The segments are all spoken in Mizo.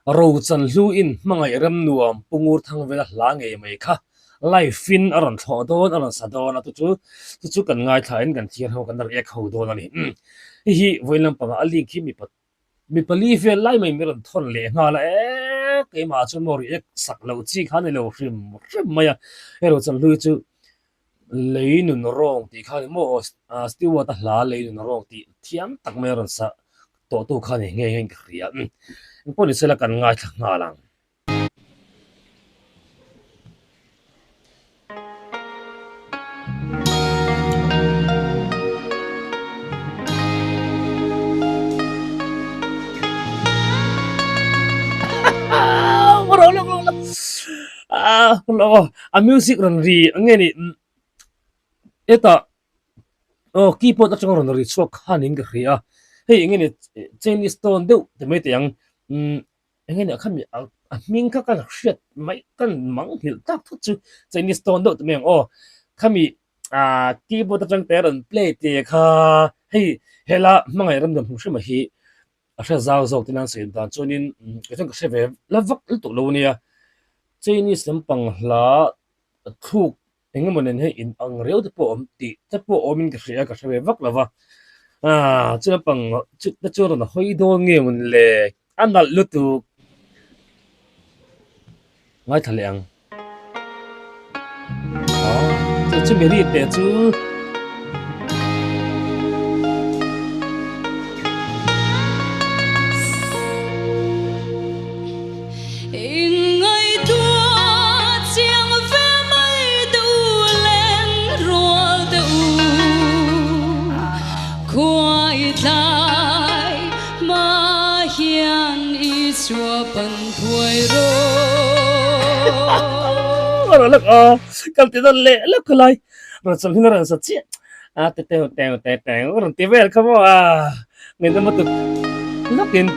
Rochanhluin hmangaih rem nuam Pu Ngurthangvela hla ngei mai kha live in a rawn thlawh dawn, a rawn sa dawn a, chu chu chu chu kan ngaithlain kan thiar ho, kan react ho dawn a ni. Hei hi vawiin lampangah a link hi mipa mi pali vel lai mai min rawn thawn leh nghal a, eee keimah chuan maw react sak loh chi kha a ni lo hrim hrim mai a, hei Rochanhlui chu lei nun rawng tih kha ni maw Stewart a hla lei nun rawng tih thiam tak mai a rawn sa tawh tu kha ni nghe nghe ka hria engpawh ni sela kan ngaithla nghal ang. A music rawn ri nge ni hetah aw keyboard atanga rawn ri chhuak khan in ka hria a hei eng nge ni chinese tone deuh ti mai teh ang umm eng nge ni a khami a hming kha ka hriat mai ka mang nghilh tak thut chu chinese tone deuh ti mai ang aw khami ah keyboard atang te rawn play tih kha hei hela hmangaih ram dan hmuh hrim a hi a hre zau zawk te nan sawi dan chuanin kei chuan ka hre ve la vak lutuk lo ania Chinese lampang hla thluk eng emaw nen hian in ang riau te pawh a awm tih te pawh awmin ka hria ka hre ve vak lo va ah chu lampang chu te chuan rawn hawi dawn nge mawn le a nalh lutuk ngaithla leh ang ah chu chu mi ri teh chu. Kal ti dawn leh lek khawlai rawn chawlh hun a rawn sa chiah a te teu teu te teu rawn ti vel kha maw a min emaw tuk lawkin.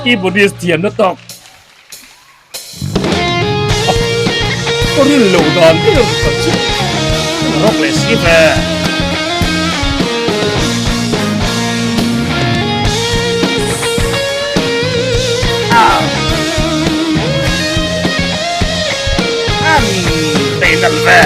Keyboardist thiamna tawk Ka rin lo dan ber ka chu rawk leh si ve. An bei nalh ve.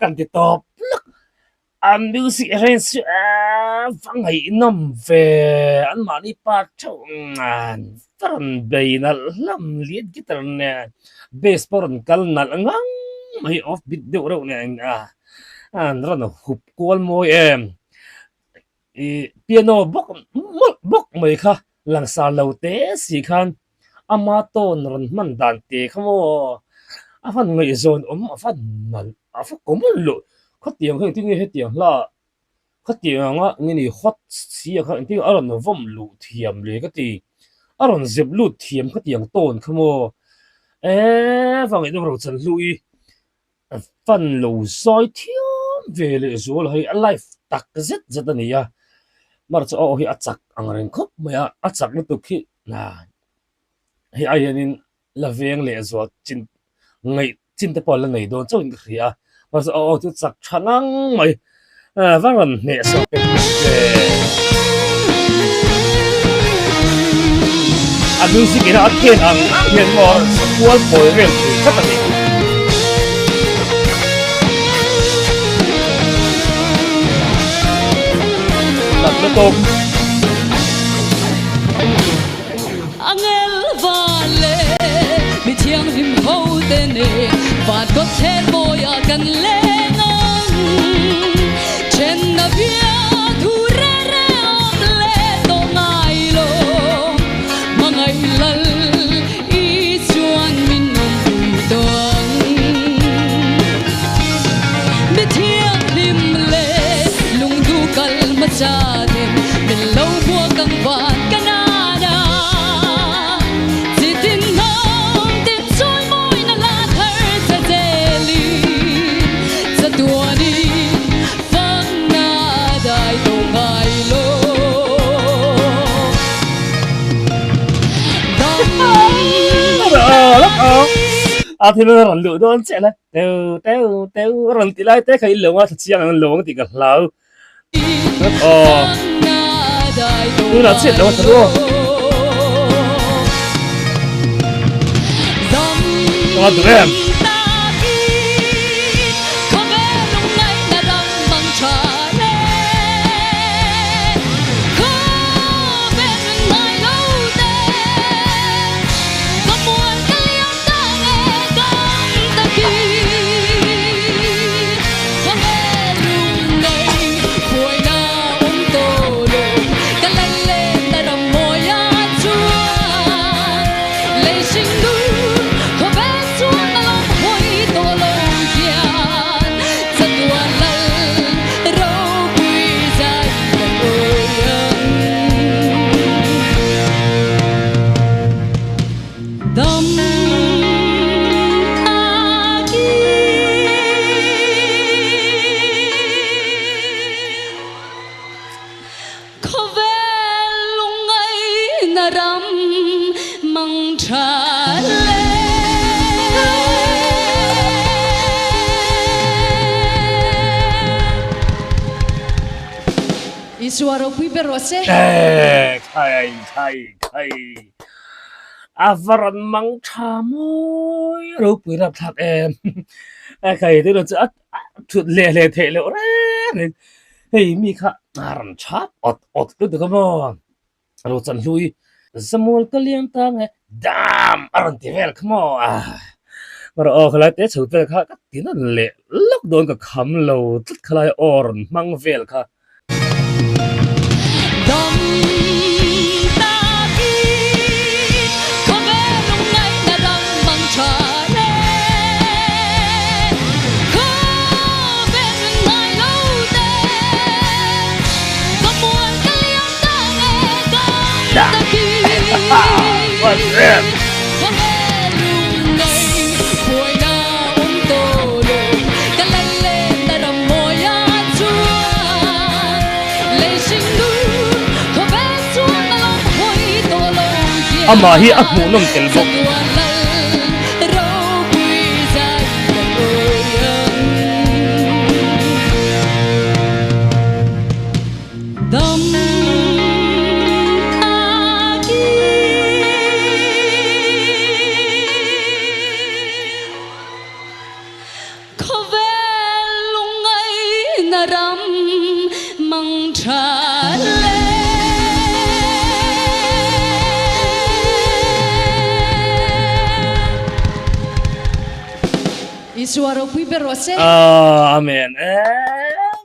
Kan ti tawp lak a music arrange chu a va ngaihnawm ve an mahni part theuh an va rawn bei nalh hlawm lead guitar nen bass pawh rawn kal nalh ngang mai off beat deuh reuh nen a an rawn hup kual mawi em. Ih piano bawk mawlh bawk mai kha langsar lo te si khan ama tone rawn hman dan te kha maw a van ngaihzawn awm a van nalh a va common loh khatiang kha engtin nge hetiang hla. Khatiang anga nge ni hot si ah khan engtin a rawn vawm luh thiam le ka ti. A rawn zep lut thiam khatiang tawn kha maw? Eee vangin a rawn chan hlui. Fan lo zai thiam ve leh zual hei a live tak zet zet a ni a, mar chu aw hi a chak ang reng khawp mai a, a chak lutuk hi hei ai hianin la veng leh zual chin ngaih chin te pawh la nei dawn chauhin ka hria a, mar chu aw chu chak tha ngang mai va rawn hnehsawh pek ve. A music ina a khen ang ang hian maw a rawn sa kual kawi vel thei tlat a ni. Nat lutuk. Angel van leh mi thianghlim ho te nen van kawt thler mawiah kan leng ang. Thenna bia thu re re awm leh tawh ngai lo. Hmangaih lal i chuan min awmpui tawh ang. Mi thianghlim leh lungduh kal hmasa ten min lo buak ang van ka nana. Chi tin hnam tin chawi mawina la thar che zelin chatuanin fakna dai tawh ngai lo. Dam A thil a rawn luh dawn chiah la teu teu teu a rawn ti lai te kha in lo ngaithla chiang ang lo ang tih ka hlau. Aw tunah chiah lo a tha duh aw. Ka duh em. Khai khai khai a va rawn mang tha mawi ropui rapthlak em a khai te chu a thut leh leh theih loh reng in hei mi kha a rawn chhap awt awt lutuk a maw a lo chan hlui zamual ka liam ta nge dam a rawn ti vel kha maw a erawh aw khalai te chho vel kha ka ti nawn leh lawk dawn ka kham lo tlat khalai aw rawn hmang vel kha. Amah hi a hmuhnawm tel bawk. Amen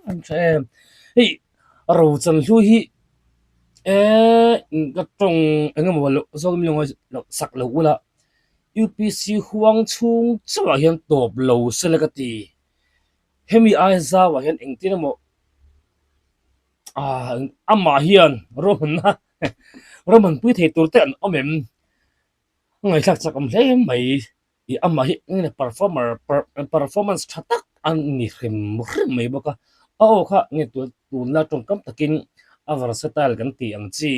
em tha em hei rochan hlu hi eee ka tawng engemaw loh zawk in lo sak lo ula UPC huang chhung chauhah hian tawp lo se la ka ti hemi ai zauah hian engtin emaw. Ah amah hian ruahmanna ruahmanpui thei tur te an awm em? Ngaihthlak chak awm hle mai. Ih amah hi eng performer performance tha tak a ni hrim hrim mai bawk a. A aw kha nge tunlai tawngkam takin a versatile kan tih ang chi.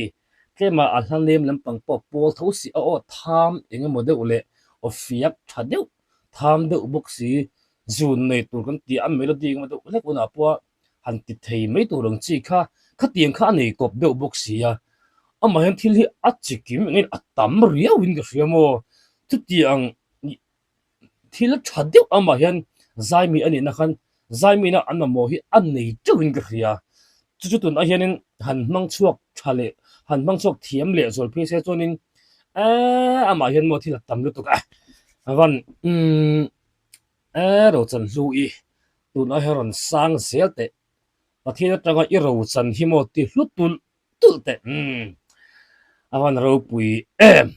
Tlema a hla nem lampang pawh pawl tho si a aw tham eng emaw deuh leh aw fiak tha deuh tham deuh bawk si zun nei tur kan tih a melody eng emaw deuh hlek hunah pawh han ti thei mai tur ang chi kha khatiang kha a nei kawp deuh bawk si a, amah hian thil hi a chi kim engin a tam riau in ka hria maw chutiang thil tha deuh amah hian zaimi a nihna khan zaimina an mamawh hi a nei teuh in ka hria chu chu tunah hianin han hmang chhuak tha leh han hmang chhuak thiam leh zual phei se chuanin eee amah hian maw thil a tam lutuk a avan umm eee rochan hlu i Tunah hian rawn sang zel teh. Pathian atanga i rochan hi maw ti hlu tulh tulh teh. Umm a van ropui em.